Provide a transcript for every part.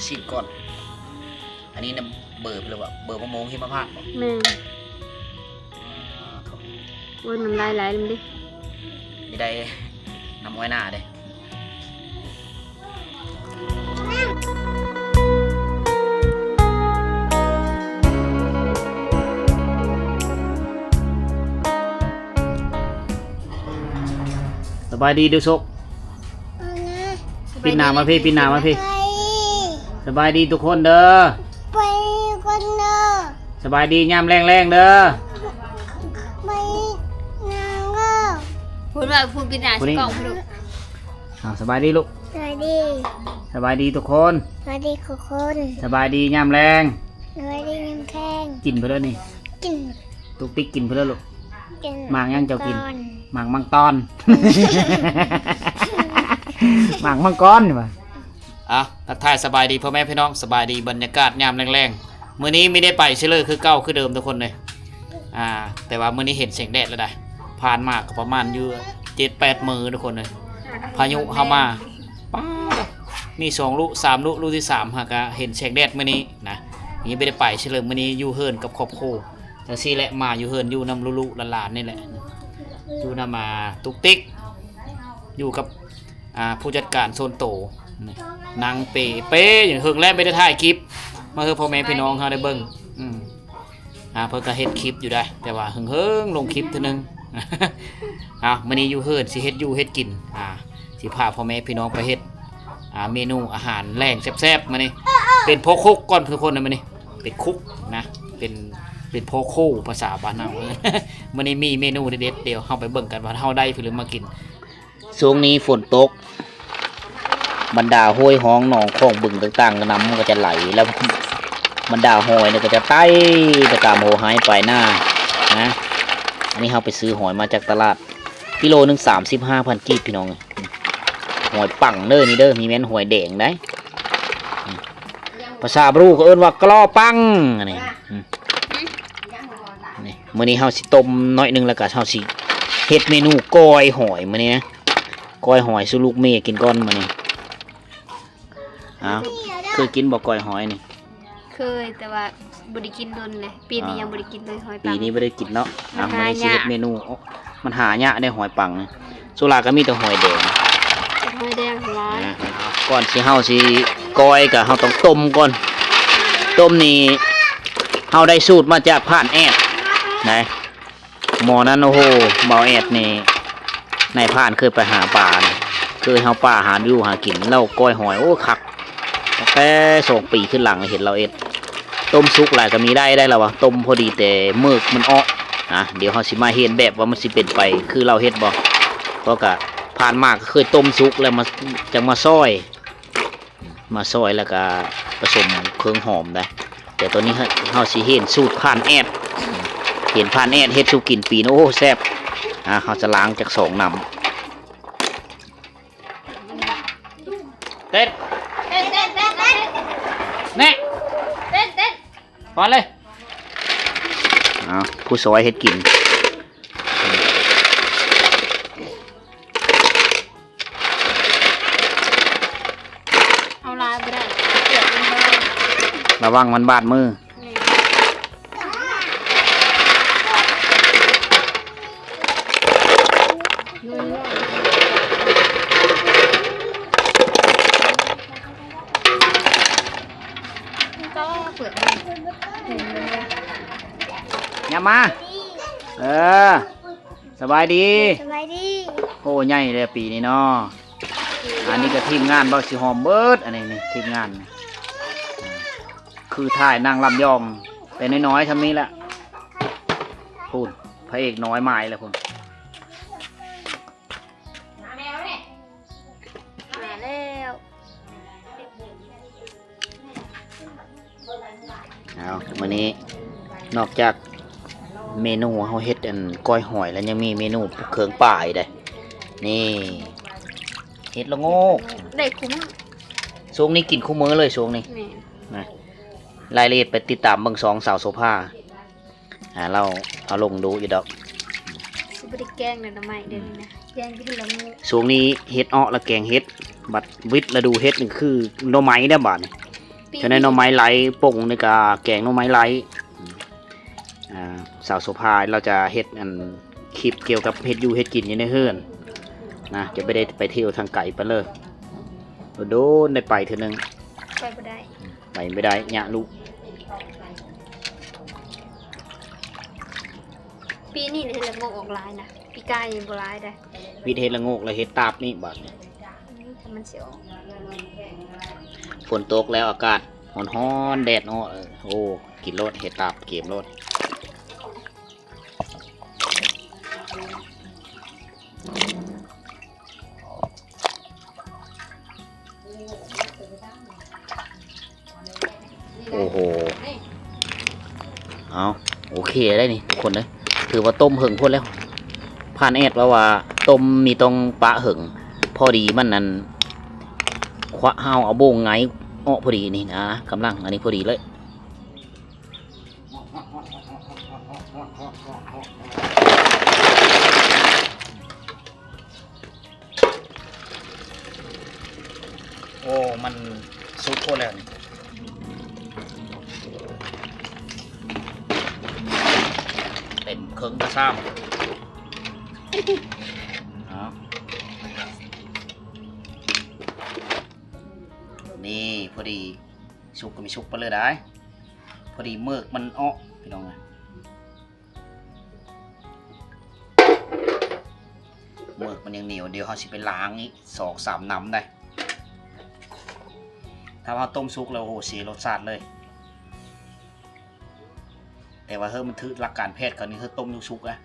ຊີ້ນກ່ອນ. ອັນນີ້ນະ ເບີເພິ່ນວ່າເບີມະມ່ວງຫິມະພານບໍ? ແມ່ນ. ໂອ້ຍ ນ້ຳລາຍໄຫຼນຳເດ້. ນີ້ໄດ້ນ້ຳອ້ອຍໜ້າເດ້. ສະບາຍດີດູສົກ. ເອົານະ ປິ່ນໜ້າມາພີ້ ປິ່ນໜ້າມາພີ້. ສະບາຍດີທຸກຄົນເດີ ສະບາຍດີທຸກຄົນເດີ. ສະບາຍດີຍາມແລງໆເດີ ສະບາຍດີຍາມແລງ. ພຸ້ນວ່າ ພຸ້ນປິ່ນໜ້າໃສ່ກ້ອງພຸ້ນລູກ. ອ້າວ ສະບາຍດີລູກ ສະບາຍດີ ສະບາຍດີທຸກຄົນ ສະບາຍດີທຸກຄົນ. ສະບາຍດີຍາມແລງ ສະບາຍດີຍາມແລງ. ກິນເພິ່ນເດີນີ້ ກິນ ຕຸກຕິກກິນເພິ່ນເດີລູກ. ໝາກຫຍັງເຈົ້າກິນ? ໝາກມັງຕອນ ໝາກມັງກອນວ່າ. ອ່ະ ທັກທາຍສະບາຍດີພໍ່ແມ່ພີ່ນ້ອງ ສະບາຍດີບັນຍາກາດຍາມແລງໆ. ມື້ນີ້ມີໄດ້ໄປຊິເລີຄືເກົ່າຄືເດີມທຸກຄົນເລີຍ. ອ່າ ແຕ່ວ່າມື້ນີ້ເຫັນແສງແດດແລ້ວໄດ໋. ຜ່ານມາກໍປະມານຢູ່ເຈັດແປດມື້ທຸກຄົນເລີຍ ພາຍຸເຂົ້າມາ. ປ້າດ ມີສອງລຸສາມລຸ ລຸທີສາມຫາກະເຫັນແສງແດດມື້ນີ້ນະ. ຍັງບໍ່ໄດ້ໄປຊິເລີ ມື້ນີ້ຢູ່ເຮືອນກັບຄອບຄົວ. ຈັ່ງຊີ້ແຫຼະ ມາຢູ່ເຮືອນ ຢູ່ນຳລຸໆຫຼານໆນີ້ແຫຼະ ຢູ່ນຳ ອ່າ ຕຸກຕິກ ຢູ່ກັບ ອ່າ ຜູ້ຈັດການສ່ວນໂຕ ນັ່ງເປເປຢູ່. ເຫິງແລ້ວບໍ່ໄດ້ຖ່າຍຄລິບມາໃຫ້ພໍ່ແມ່ພີ່ນ້ອງເຮົາໄດ້ເບິ່ງ. ອືມ ອ່າ ເພິ່ນກໍເຮັດຄລິບຢູ່ໄດ໋ ແຕ່ວ່າເຫິງໆລົງຄລິບເທື່ອໜຶ່ງ. ອ່າ ມື້ນີ້ຢູ່ເຮືອນ ຊິເຮັດຢູ່ເຮັດກິນ ອ່າ ຊິພາພໍ່ແມ່ພີ່ນ້ອງໄປເຮັດ ອ່າ ເມນູອາຫານແລງແຊບໆມື້ນີ້. ເປັນພໍ່ຄຸກກ່ອນທຸກຄົນນະ ມື້ນີ້ ເປັນຄຸກນະ ເປັນ ເປັນພໍ່ຄູພາສາບ້ານເຮົາ. ມື້ນີ້ມີເມນູເດັດໆ ດຽວເຮົາໄປເບິ່ງກັນວ່າເຮົາໄດ້ຜຶ່ມມາກິນ. ຊ່ວງນີ້ຝົນຕົກ ບັນດາຫ້ວຍຮ່ອງໜອງຂອງບຶງຕ່າງໆ ນ້ຳມັນກໍຈະໄຫຼ ແລ້ວບັນດາຫອຍນີ້ກໍຈະໄຕ່ໄປຕາມຫົວໄຮ່ປາຍນານະ. ອັນນີ້ເຮົາໄປຊື້ຫອຍມາຈາກຕະຫຼາດ ກິໂລໜຶ່ງສາມສິບຫ້າພັນກີບ ພີ່ນ້ອງ. ຫອຍປັງເດີນີ້ເດີ ມີແມ່ນຫອຍແດງໄດ໋. ພາສາບຣູກໍເອີ້ນວ່າກລໍປັງ ອັນນີ້. ອືມ ນີ້ ມື້ນີ້ເຮົາຊິຕົ້ມໜ້ອຍໜຶ່ງ ແລ້ວກໍເຮົາຊິເຮັດເມນູກ້ອຍຫອຍມື້ນີ້ນະ. ກ້ອຍຫອຍສູ່ລູກເມຍກິນກ່ອນມື້ນີ້. ອ້າວ ເຄີຍກິນບໍ່ກ້ອຍຫອຍນີ້? ເຄີຍ ແຕ່ວ່າບໍ່ໄດ້ກິນດົນແລ້ວ. ປີນີ້ ອ່າ ຍັງບໍ່ໄດ້ກິນເລີຍ ຫອຍປາງ. ປີນີ້ບໍ່ໄດ້ກິນເນາະ. ອ່າ ມື້ນີ້ຊິເຮັດເມນູ ມັນຫາຍາກເດ້ຫອຍປັງ. ສ່ວນຫຼາຍກໍມີແຕ່ຫອຍແດງ ຫອຍແດງຫຼາຍ. ອ່າ ກ່ອນຊິ ເຮົາຊິກ້ອຍກໍເຮົາຕ້ອງຕົ້ມກ່ອນ. ຕົ້ມນີ້ເຮົາໄດ້ສູດມາຈາກພານແອດນະ. ໝໍ້ນັ້ນ ໂອ້ໂຫ ບ່າວແອດນີ້ ນາຍພານເຄີຍໄປຫາປານະ ເຄີຍເຮົາປ່າຫາຢູ່ຫາກິນ ລາວກ້ອຍຫອຍ ໂອ້ ຄັກ ຕັ້ງແຕ່ສອງປີຂຶ້ນຫຼັງເຫັນລາວເຮັດ. ຕົ້ມສຸກຫຼາຍກໍມີໄດ້ ໄດ້ລາວວ່າ ຕົ້ມພໍດີແຕ່ເໝິກມັນອອກນະ. ດຽວເຮົາຊິມາເຫັນແບບວ່າມັນຊິເປັນໄປຄືລາວເຮັດບໍ່ ເພາະກະຜ່ານມາກໍເຄີຍຕົ້ມສຸກແລ້ວມາ ຈັ່ງມາຊອຍ ມາຊອຍແລ້ວກະປະສົມເຄື່ອງຫອມໄດ໋. ແຕ່ຕອນນີ້ເຮົາ ເຮົາຊິເຫັນສູດພານແອດ ເຫັນພານແອດເຮັດສູ່ກິນປີນ ໂອ້ ແຊບ. ອ່າ ເຮົາຈະລ້າງຈັກສອງນ້ຳ. ເຕັດ ເຕັດ ເຕັດ ເຕັດ ເຕັດ ແນ່ ເຕັດ ເຕັດ ປອນເລີຍ. ເອົາ ຜູ້ຊອຍເຮັດກິນ. ເອົາຫຼາຍບໍ່ໄດ້ ເກືອບມັນບໍ່ໄດ້. ລະວັງມັນບາດມື. ແມ່ນ. ຢ່າມາ ເອີ ສະບາຍດີ ສະບາຍດີ. ໂອ້ ໃຫຍ່ແລ້ວປີນີ້ເນາະ. ອັນນີ້ກໍທີມງານເບົາສີຫອມເບິດ ອັນນີ້ນີ້ທີມງານນີ້ ຄືຖ່າຍນາງລຳຍອງແຕ່ນ້ອຍໆຊ່ຳນີ້ແຫຼະ. ພຸ້ນ ພະເອກນ້ອຍມາແລ້ວພຸ້ນ. ມາແລ້ວ. ເອົາ ມື້ນີ້ນອກຈາກເມນູເຮົາເຮັດອັນກ້ອຍຫອຍແລ້ວ ຍັງມີເມນູເຄື່ອງປ່າອີກເດ້. ນີ້ ເຫັດລະໂງກ ໄດ້ຄຸມ ຊ່ວງນີ້ກິນຄູ່ມື້ເລີຍຊ່ວງນີ້. ແມ່ນ ນະ. ລາຍລະອຽດໄປຕິດຕາມເບິ່ງຊ່ອງສາວໂສພາ ອ່າ ລາວເອົາລົງດຸຢູ່ດອກ. ຊິບໍ່ໄດ້ແກງແລ້ວໜໍ່ໄມ້ດຽວນີ້ນະ ແກງແຕ່ເຫັດລະໂງກ. ຊ່ວງນີ້ເຫັດເອາະລະແກງເຫັດ ບັດວິດລະດູເຫັດນີ້ຄືໜໍ່ໄມ້ແລ້ວບາດນີ້. ຈະໄດ້ໜໍ່ໄມ້ໄຫຼ ປົ່ງນີ້ກະແກງໜໍ່ໄມ້ໄຫຼ. ອ່າ ສາວໂສພາລາວຈະເຮັດອັນ ຄລິບກ່ຽວກັບເຮັດຢູ່ເຮັດກິນຢູ່ໃນເຮືອນນະ ຈະບໍ່ໄດ້ໄປທ່ຽວທາງໄກປານເລີຍ. ໂດນໆໄດ້ໄປເທື່ອໜຶ່ງ. ໄປບໍ່ໄດ້ ໄປບໍ່ໄດ້ ຍະລູກ. ປີນີ້ເຫັດລະໂງກອອກຫຼາຍນະ ປີກາຍນີ້ບໍ່ຫຼາຍໃດ໋. ວິດເຫັດລະໂງກແລ້ວເຮັດຕາບນີ້ບາດນີ້. ອືມ ຖ້າມັນຊິອອກ. ຝົນຕົກແລ້ວອາກາດຮ້ອນໆ ແດດເນາະ. ເອີ ໂອ້ ກິນໂລດ ເຮັດຕາບເກມໂລດ. ໂອ້ໂຫ ເອົາ ໂອເຄໄດ໋ນີ້ທຸກຄົນເອີຍ ຖືວ່າຕົ້ມເຫິງໂພດແລ້ວ. ຜ່ານແອດວ່າ ວ່າຕົ້ມນີ້ຕ້ອງປະເຫິງ ພໍດີມັນນັ້ນ ຄວະ ເຮົາເອົາໂບງໄງອອກພໍດີນີ້ນະ ກຳລັງ ອັນນີ້ພໍດີເລີຍ. ໂອ້ ມັນສຸກໂພດແລ້ວນີ້ ເຕັມເຄິ່ງກະຊາມ. ເອົາ ນີ້ ພໍດີ ສຸກກະມີສຸກໄປເລີຍໄດ໋ ພໍດີເໝິກມັນອອກ ພີ່ນ້ອງ. ເໝິກມັນຍັງໜຽວ ດຽວເຮົາຊິໄປລ້າງອີກສອງສາມນ້ຳໄດ໋. ຖ້າເຮົາຕົ້ມສຸກແລ້ວ ໂອ້ ເສຍລົດຊາດເລີຍ. ແຕ່ວ່າເຮີ້ ມັນຖືກຫຼັກການແພດເຂົານີ້ ເຮີ້ ຕົ້ມຢູ່ສຸກນະ.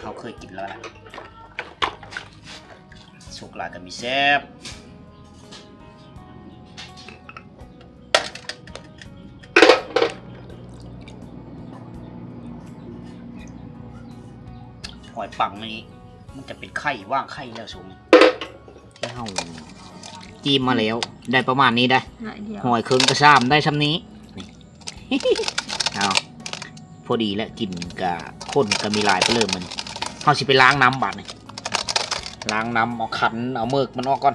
ເຮົາເຄີຍກິນແລ້ວລະ ສຸກຫຼາຍກະມີແຊບ. ຫອຍປັງນີ້ມັນຈະເປັນໄຂ່ ຫວ່າງໄຂ່ແລ້ວຊຸມ ທີ່ເຮົາຈີ້ມມາແລ້ວ ໄດ້ປະມານນີ້ໄດ໋. ຫອຍເຄິ່ງກະຊາມໄດ້ຊ່ຳນີ້. ເອົາ ພໍດີແຫຼະ ກິນກະຄົນກະມີຫຼາຍປານເລີຍມື້ນີ້. ເຮົາຊິໄປລ້າງນ້ຳບາດນີ້ ລ້າງນ້ຳ ເອົາຄັນ ເອົາເໝິກມັນອອກກ່ອນ.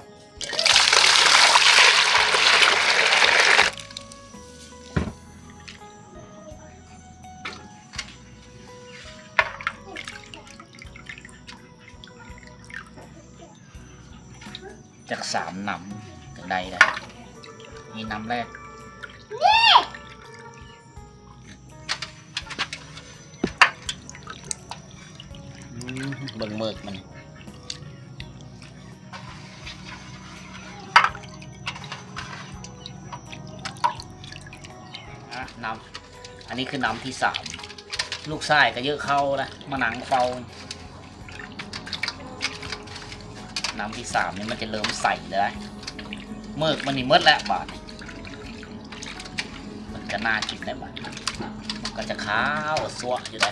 ຈັກສາມນ້ຳຈັ່ງໄດ້ໄດ໋. ນີ້ນ້ຳແລກ. ອືມ ເບິ່ງເໝິກມັນ. ອ່ະ ນ້ຳ ອັນນີ້ຄືນ້ຳທີສາມ. ລູກຊາຍກະເຢີ້ເຂົ້າລະ ມານັ່ງເຝົ້າ. ນ້ຳທີສາມນີ້ມັນຈະເລີ່ມໃສແລ້ວ. ເໝິກມັນນີ້ໝົດແລ້ວບາດນີ້ ມັນກະໜ້າກິນແລ້ວບາດນີ້ ມັນກະຈະຂາວຊວະຢູ່ໄດ໋.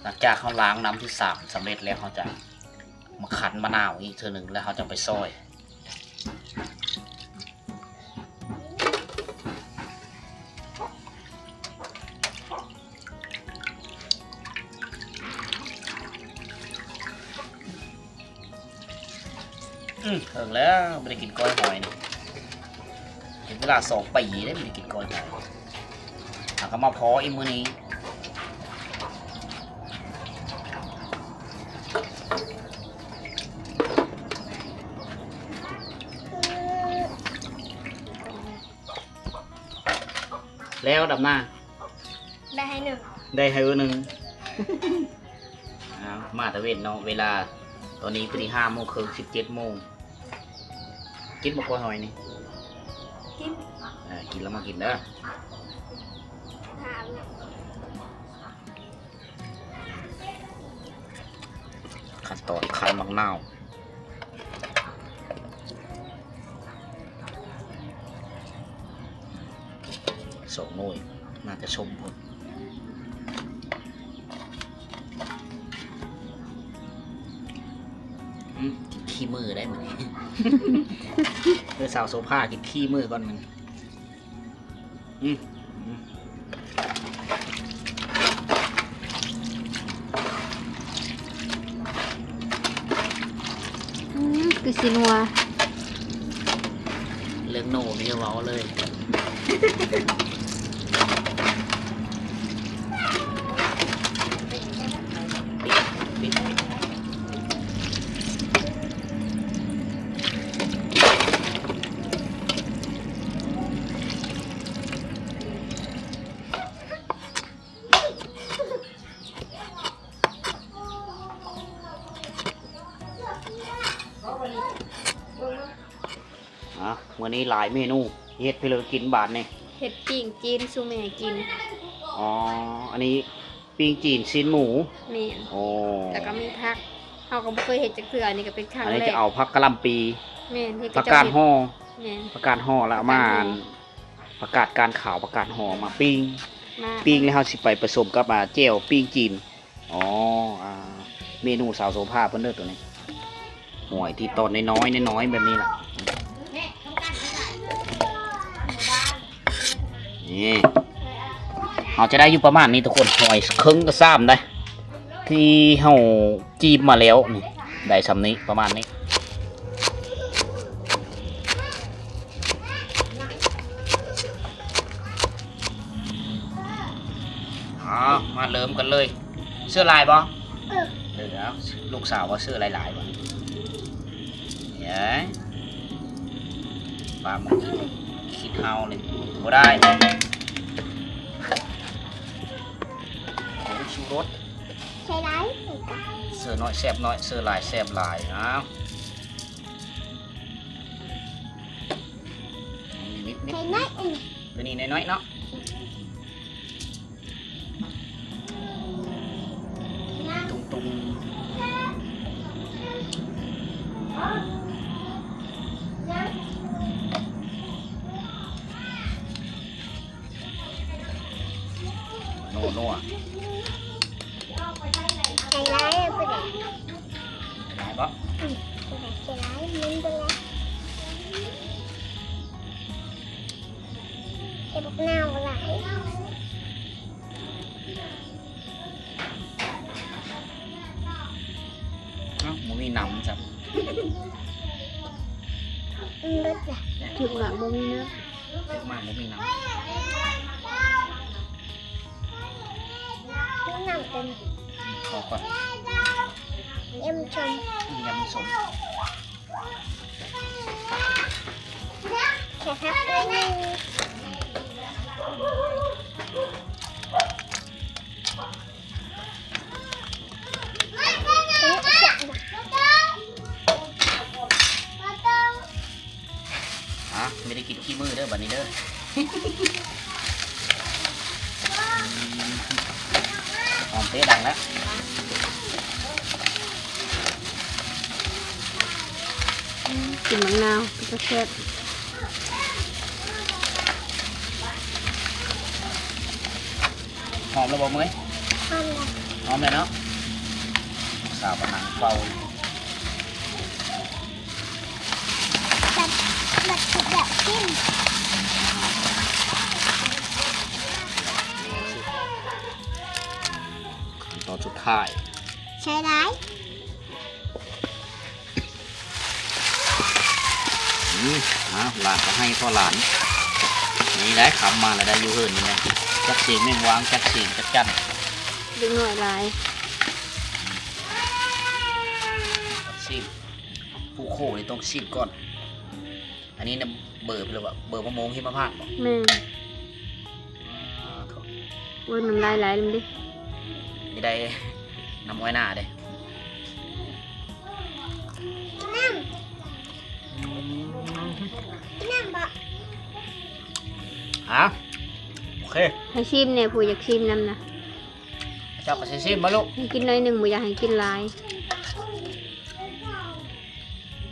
ຫຼັງຈາກເຮົາລ້າງນ້ຳທີສາມສຳເລັດແລ້ວ ເຮົາຈະມາຄັ້ນມະນາວອີກເທື່ອໜຶ່ງ ແລ້ວເຮົາຈະໄປຊອຍ. ອືມ ເຖິງແລ້ວ ບໍ່ໄດ້ກິນກ້ອຍຫອຍນີ້ ເປັນເວລາສອງປີເດ້ ບໍ່ໄດ້ກິນກ້ອຍຫອຍ. ຫາກະມາພໍອີກມື້ນີ້. ແລ້ວດຳນາ ໄດ້ໄຮ່ໜຶ່ງ ໄດ້ໄຮ່ໜຶ່ງ. ອ້າວ ມາຕາເວັນເນາະ ເວລາຕອນນີ້ພໍດີຫ້າໂມງເຄິ່ງ ສິບເຈັດໂມງ. ກິນບໍ່ກ້ອຍຫອຍນີ້? ກິນ. ເອີ ກິນແລ້ວມາກິນເດີ. ຂັ້ນຕອນຄັ້ນໝາກນາວ. ສອງໜ່ວຍ ໜ້າຈະສົມພຸ້ນ. ອືມ ກິນຂີ້ມືໄດ້ມື້ນີ້ ເອີ ສາວໂສພາກິນຂີ້ມືກ່ອນມື້ນີ້. ອືມ ອືມ ອືມ ຄືຊິນົວ. ເລື່ອງໂນນີ້ເວົ້າເລີຍ. ອ່ະ ມື້ນີ້ຫຼາຍເມນູ ເຮັດໃຫ້ເລີກິນບາດນີ້. ເຮັດປີ້ງຈີນສູ່ແມ່ກິນ. ອໍ ອັນນີ້ປີ້ງຈີນຊີ້ນໝູ. ແມ່ນ. ໂອ້ ແລ້ວກໍມີຜັກ ເຮົາກໍບໍ່ເຄີຍເຮັດຈັກເທື່ອ ອັນນີ້ກໍເປັນຄັ້ງແລກ. ອັນນີ້ຈະເອົາຜັກກະຫຼ່ຳປີ ແມ່ນ ເຮັດ ຜັກກາດຫໍ່. ແມ່ນ ຜັກກາດຫໍ່ ແລ້ວເອົາມາ ຜັກກາດຫໍ່ ອັນ ຜັກກາດການຂາວ ຜັກກາດຫໍ່ມາປີ້ງ ມາ ປີ້ງແລ້ວເຮົາຊິໄປປະສົມກັບ ອ່າ ແຈ່ວປີ້ງຈີນ. ອໍ ອ່າ ເມນູສາວໂສພາເພິ່ນເດີໂຕນີ້ ຫອຍທີ່ຕອນນ້ອຍໆ ນ້ອຍໆ ແບບນີ້ລະ. ນີ້ ເຮົາຈະໄດ້ຢູ່ປະມານນີ້ທຸກຄົນ ຫອຍເຄິ່ງກະຊາມໄດ໋ ທີ່ເຮົາຈີບມາແລ້ວນີ້ ໄດ້ຊ່ຳນີ້ ປະມານນີ້. ເອົາ ມາເລີ່ມກັນເລີຍ. ເສື້ອຫຼາຍບໍ່? ເອີ ເອີ ເອົາ ລູກສາວວ່າເສື້ອຫຼາຍໆ ບໍ່? ເອີຍ ປາໝົກຂີ້ເຫົ່ານີ້ບໍ່ໄດ້. ຜົງຊູລົດ ໃສ່ຫຼາຍ ເສື້ອນ້ອຍແຊບນ້ອຍ ເສື້ອຫຼາຍແຊບຫຼາຍ. ເອົາ ນິດໆ ໃສ່ໜ້ອຍ ຕົວນີ້ໜ້ອຍໆ ເນາະ. ຕຸງໆ ນົວໆ ໃສ່ຫຼາຍບໍ່ໄດ້ ຫຼາຍບໍ່? ອືມ ໃສ່ຫຼາຍມັນບໍ່ຫຼາຍ ໃສ່ບັກນາວຫຼາຍ. ເອົ້າ ບໍ່ມີນ້ຳຊ້ຳ. ອືມ ເບິດລະ ຖືກໝາກບໍ່ມີນ້ຳ ຖືກໝາກບໍ່ມີນ້ຳ ມີນ້ຳເປັນ ຂໍກ່ອນ ຍຳສົ້ມ ຍຳສົ້ມ. ແຄ່ພັກໜ້ອຍໜຶ່ງ ອ່ະ ມີແຕ່ກິນຂີ້ມືເດີ ບາດນີ້ເດີ. ຫອມເຕະດັງແລ້ວ ກິນໝາກນາວເປັນຕາແຊບ. ຫອມແລ້ວບໍ່ເມຍ? ຫອມແລ້ວ ຫອມແລ້ວເນາະ. ສາວກຳລັງເປົ່າ ແບບ ແບບ ແບບກິນ ຂັ້ນຕອນສຸດທ້າຍ ໃສ່ຫຼາຍ. ອືມ ອ້າວ ຫຼານກໍໃຫ້ພໍ່ຫຼານ ນີ້ໄດ້ຄຳມາແລ້ວໄດ້ຢູ່ເຮືອນນີ້ນະ ຈັກສຽງແມງວາງ ຈັກສຽງຈັກຈັນ ເດັກນ້ອຍຫຼາຍ ຊີບ ຜູ້ໂຄນີ້ຕ້ອງຊີບກ່ອນ. ອັນນີ້ນະ ເບີໄປແລ້ວ ເບີມະມ່ວງຫິມະພານບໍ? ແມ່ນ. ໂອ້ຍ ນ້ຳລາຍໄຫຼນຳເດ້ ນີ້ໄດ້ນ້ຳອ້ອຍໜ້າເດ້. ກິນນ້ຳ ອືມ ກິນນ້ຳບໍ? ອ່າ ໂອເຄ ໃຫ້ຊີມແດ່ ຜູ້ຢາກຊີມນຳນະ. ເຈົ້າກໍຊິຊີມບໍ່ລູກ? ໃຫ້ກິນໜ້ອຍໜຶ່ງ ບໍ່ຢາກໃຫ້ກິນຫຼາຍ.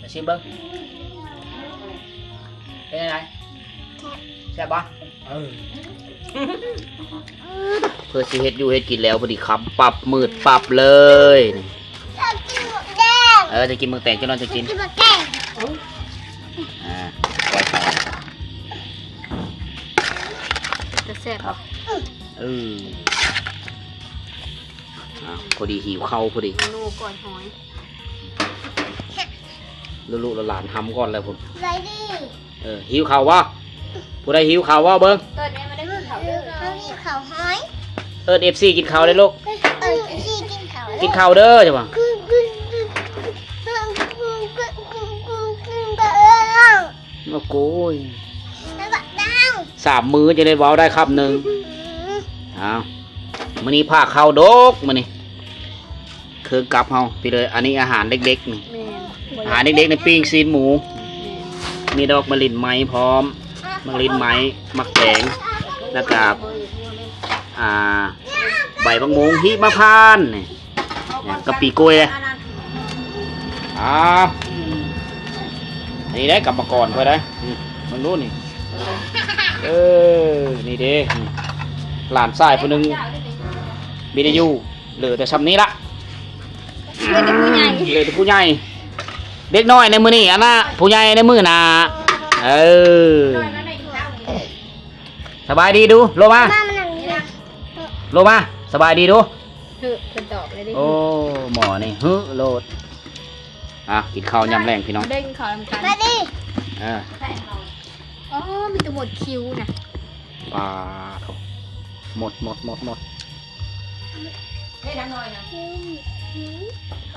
ມາຊີມເບິ່ງ ເປັນຈັ່ງໃດ? ແຊບ ແຊບບໍ່? ເອີ ເພື່ອຊິເຮັດຢູ່ເຮັດກິນແລ້ວ ພໍດີຄ່ຳປັບ ມືດປັບເລີຍນີ້. ຢາກກິນໝາກແຕງ. ເອີ ຈະກິນໝາກແຕງ ຈັກໜ້ອຍຈະກິນ. ຢາກກິນໝາກແຕງ. ອ່າ ກ້ອຍເຂົ້າ ຈະແຊບບໍ່? ເອີ ອ່າ ພໍດີຫິວເຂົ້າພໍດີ. ເມນູກ້ອຍຫອຍ. ລູກໆຫຼານໆຫຳກ່ອນແລ້ວພຸ້ນ. ໄດ້ດີ. ເອີ ຫິວເຂົ້າບໍ່? ຜູ້ໃດຫິວເຂົ້າເວົ້າເບິ່ງ. ເອີ້ນແມ່ມາເດີ ກິນເຂົ້າເດີ. ເຮົາຫິວເຂົ້າຫອຍ. ເອີ້ນເອັຟຊີກິນເຂົ້າເດີລູກ. ເອີ້ນເອັຟຊີກິນເຂົ້າເດີ. ກິນເຂົ້າເດີ ຈັ່ງວ່າ. ໂອ້ໂກຍ ສາມມື້ຈັ່ງໄດ້ເວົ້າໄດ້ຄຳໜຶ່ງ. ອ້າວ ມື້ນີ້ພາເຂົ້າດົກມື້ນີ້. ເຄື່ອງກັບເຮົາໄປເລີຍ. ອັນນີ້ອາຫານເດັກໆນີ້. ແມ່ນ. ອາຫານເດັກໆນີ້ ປີ້ງຊີ້ນໝູ. ແມ່ນ. ມີດອກມະລິນໄມ້ພ້ອມ ມະລິນໄມ້ ໝາກແຕງ ແລ້ວກະ ອ່າ ໃບບັກໂມງ ຫິມະພານນີ້ ກັບປີກລ້ວຍເດ້. ອ້າວ ອັນນີ້ໄດ້ກຳມະກອນຂ້ອຍໄດ້. ອືມ ເບິ່ງດູນີ້. ເອີ ນີ້ເດ້ ນີ້ ຫຼານຊາຍຜູ້ໜຶ່ງ ມີແຕ່ຢູ່ ເຫຼືອແຕ່ຊ່ຳນີ້ລະ ເຫຼືອແຕ່ຜູ້ໃຫຍ່ ເຫຼືອແຕ່ຜູ້ໃຫຍ່. ເດັກນ້ອຍໃນມື້ນີ້ ອັນນ່າ ຜູ້ໃຫຍ່ໃນມື້ໜ້າ. ເອີ ສະບາຍດີດູ ໂລມາ ມາ ມານັ່ງນີ້ ໂລມາ ສະບາຍດີດູ. ເຮີ ເພິ່ນຕອບເລີຍເດ້. ໂອ້ ໝໍນີ້ ເຮີໂລດ. ອ່ະ ກິນເຂົ້າຍາມແລງພີ່ນ້ອງ ໄດ້ກິນເຂົ້ານຳກັນ. ສະບາຍດີ. ເອີ ອໍ ມີແຕ່ໝົດຄິວນະ. ປາໂທ້ ໝົດ ໝົດ ໝົດ ໝົດ.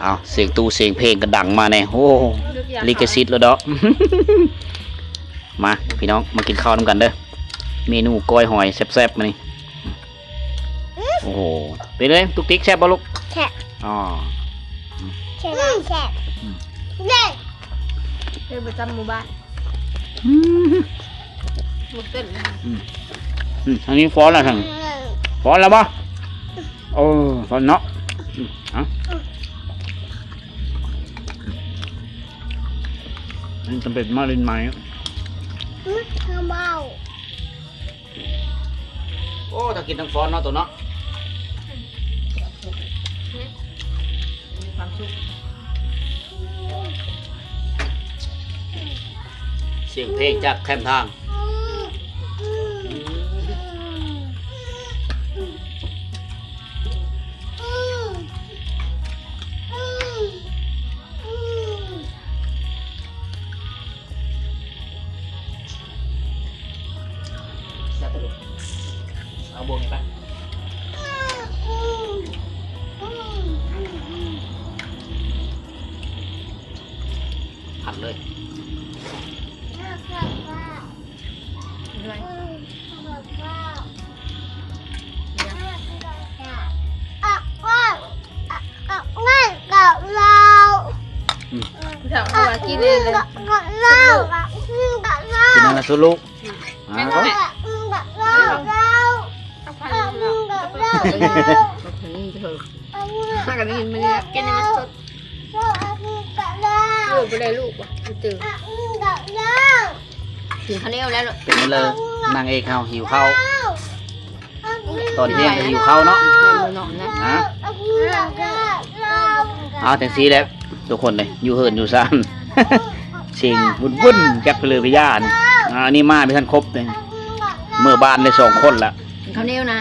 ອ້າວ ສຽງຕູ້ສຽງເພງກໍດັງມາແນ່. ໂອ້ ລິຂະສິດແລ້ວດອກ. ມາພີ່ນ້ອງ ມາກິນເຂົ້ານຳກັນເດີ. ເມນູກ້ອຍຫອຍແຊບໆ ມື້ນີ້. ໂອ້ໂຫ ເປັນໄງຕຸກຕິກ ແຊບບໍ່ລູກ? ແຊບ. ອໍ ແຊບ ແຊບ. ອືມ ເດ້ ເປັນປະຈຳໝູ່ບ້ານ. ອືມ ໝົດເສັ້ນ. ອືມ ອືມ ທາງນີ້ຟ້ອນລະ ທາງ ອືມ ຟ້ອນລະບໍ່? ໂອ້ ຟ້ອນເນາະ. ອືມ ເອົາ ອືມ ອັນນີ້ຈຳເປັນມາຫຼິ້ນໄມ້. ອືມ ເອົາເບົາ. ໂອ້ ທັງກິນທັງຟ້ອນເນາະ ໂຕເນາະ. ມີຄວາມສຸກ. ສຽງເພງຈາກແຄມທາງ. ແຊບບໍ່ລູກ? ເອົາບ່ວງນີ້ໄປ ຜັດເລີຍ. ອືມ ຜູ້ເຖົ້າເຂົາວ່າກິນເລີຍ ກິນນັ້ນລະສຸລູກ. ອ່າ ຫາກະໄດ້ຍິນມື້ນີ້ ກິນໃຫ້ມັນສົດ. ລູກບໍ່ໄດ້ລູກວ່າ ບໍ່ເຈີ ກິນເຂົ້າໜຽວແລ້ວ. ເປັນເລີຍ ນາງເອກເຮົາຫິວເຂົ້າ ຕອນທ່ຽງກໍຫິວເຂົ້າເນາະ. ແມ່ນບໍ່ເນາະນະ ຮະ ເອົາຈັ່ງຊີ້ແຫຼະທຸກຄົນເດ້ ຢູ່ເຮືອນຢູ່ຊານ ສຽງວຸ້ນໆ ຈັກເລີຍໄປຢ່ານ. ອ່າ ອັນນີ້ມາບໍ່ທັນຄົບເດ້ ເມືອບ້ານໄດ້ສອງຄົນລະ. ກິນເຂົ້າໜຽວນະ.